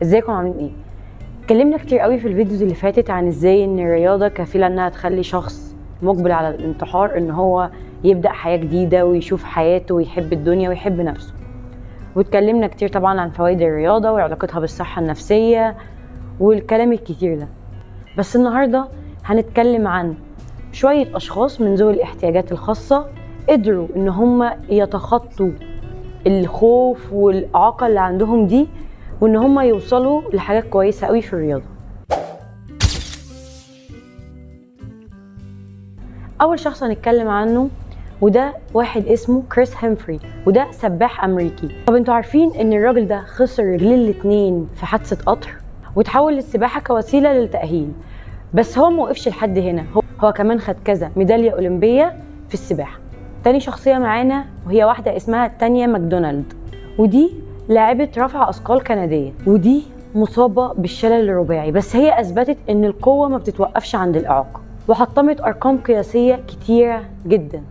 ازيكم عاملين ايه؟ اتكلمنا كتير قوي في ال videos اللي فاتت عن ازاي ان الرياضة كفيله انها تخلي شخص مقبل على الانتحار ان هو يبدا حياة جديدة ويشوف حياته ويحب الدنيا ويحب نفسه. واتكلمنا كتير طبعا عن فوائد الرياضة وعلاقتها بالصحة النفسية والكلام الكتير ده. بس النهارده هنتكلم عن شوية اشخاص من ذوي الاحتياجات الخاصة قدروا ان هم يتخطوا الخوف والاعاقه اللي عندهم دي، وان هم يوصلوا لحاجات كويسة قوي في الرياضة. اول شخص هنتكلم عنه وده واحد اسمه كريس هيمفري، وده سباح امريكي. طب انتوا عارفين ان الراجل ده خسر رجليه الاتنين في حادثه قطر وتحول للسباحه كوسيلة للتاهيل، بس هو ما وقفش لحد هنا، هو كمان خد كذا ميدالية اولمبيه في السباحة. تاني شخصية معانا وهي واحدة اسمها تانيا ماكدونالد، ودي لاعبة رفع أثقال كندية، ودي مصابة بالشلل الرباعي، بس هي أثبتت إن القوة ما بتتوقفش عند الإعاقة وحطمت أرقام قياسية كتيرة جدا.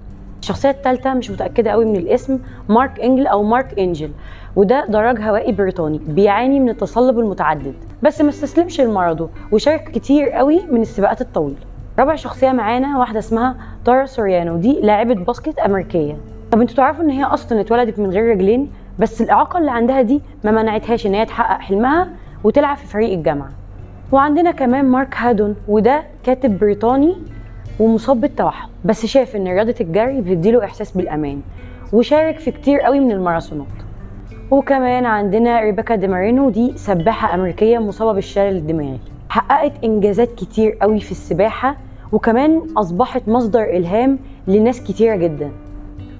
الشخصية الثالثة مش متأكدة قوي من الاسم، مارك إنجل أو مارك إنجل، وده دراج هوائي بريطاني بيعاني من التصلب المتعدد، بس ما استسلمش لمرضه وشارك كتير قوي من السباقات الطويلة. رابع شخصية معانا واحدة اسمها تارا سوريانو، دي لاعبة باسكت أمريكية. طب انتوا تعرفوا ان هي أصلا اتولدت من غير رجلين، بس الإعاقة اللي عندها دي ما منعتهاش ان هي تحقق حلمها وتلعب في فريق الجامعة. وعندنا كمان مارك هادون، وده كاتب بريطاني ومصاب بالتوحد، بس شاف ان رياضة الجري بتديله إحساس بالأمان وشارك في كتير قوي من الماراثونات. وكمان عندنا ريبيكا ديمارينو، دي سباحة أمريكية مصابة بالشلل الدماغي، حققت إنجازات كتير قوي في السباحة وكمان أصبحت مصدر إلهام لناس كتيرة جدا.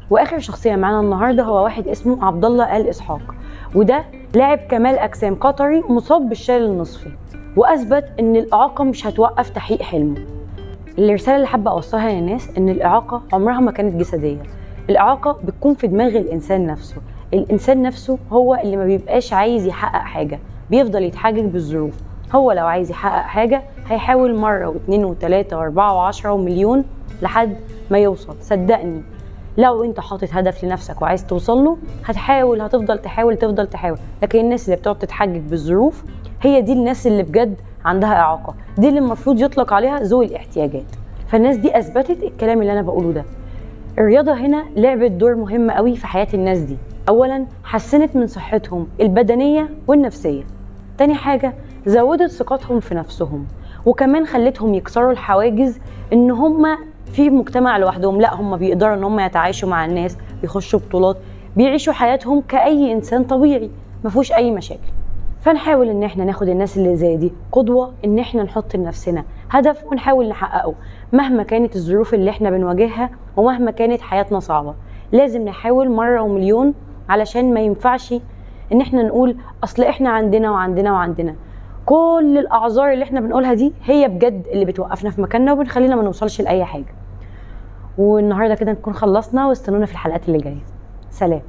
وآخر شخصية معانا النهاردة هو واحد اسمه عبد الله آل إسحاق، وده لاعب كمال أجسام قطري مصاب بالشلل النصفي، وأثبت إن الإعاقة مش هتوقف تحقيق حلمه. الرسالة اللي حابة أوصلها للناس إن الإعاقة عمرها ما كانت جسدية، الإعاقة بتكون في دماغ الإنسان نفسه. الإنسان نفسه هو اللي ما بيبقاش عايز يحقق حاجة، بيفضل يتحجج بالظروف. هو لو عايز يحقق حاجة هيحاول مرة واثنين وثلاثة وأربعة وعشرة ومليون لحد ما يوصل. صدقني لو انت حاطط هدف لنفسك وعايز توصل له هتحاول، هتفضل تحاول، تفضل تحاول. لكن الناس اللي بتقعد تتحجج بالظروف هي دي الناس اللي بجد عندها إعاقة، دي اللي المفروض يطلق عليها ذوي الاحتياجات. فالناس دي أثبتت الكلام اللي أنا بقوله ده. الرياضة هنا لعبت دور مهم قوي في حياة الناس دي. أولا حسنت من صحتهم البدنية والنفسية، تاني حاجة زودت ثقتهم في نفسهم، وكمان خلتهم يكسروا الحواجز ان هم في مجتمع لوحدهم، لا هم بيقدروا ان هم يتعايشوا مع الناس، بيخشوا بطولات، بيعيشوا حياتهم كأي انسان طبيعي ما فيهوش اي مشاكل. فنحاول ان احنا ناخد الناس اللي زي دي قدوة، ان احنا نحط لنفسنا هدف ونحاول نحققه مهما كانت الظروف اللي احنا بنواجهها ومهما كانت حياتنا صعبة. لازم نحاول مرة ومليون، علشان ما ينفعش ان احنا نقول اصل احنا عندنا وعندنا وعندنا. كل الاعذار اللي احنا بنقولها دي هي بجد اللي بتوقفنا في مكاننا وبنخلينا ما نوصلش لاي حاجة. والنهارده كده نكون خلصنا، واستنونا في الحلقات اللي جاية. سلام.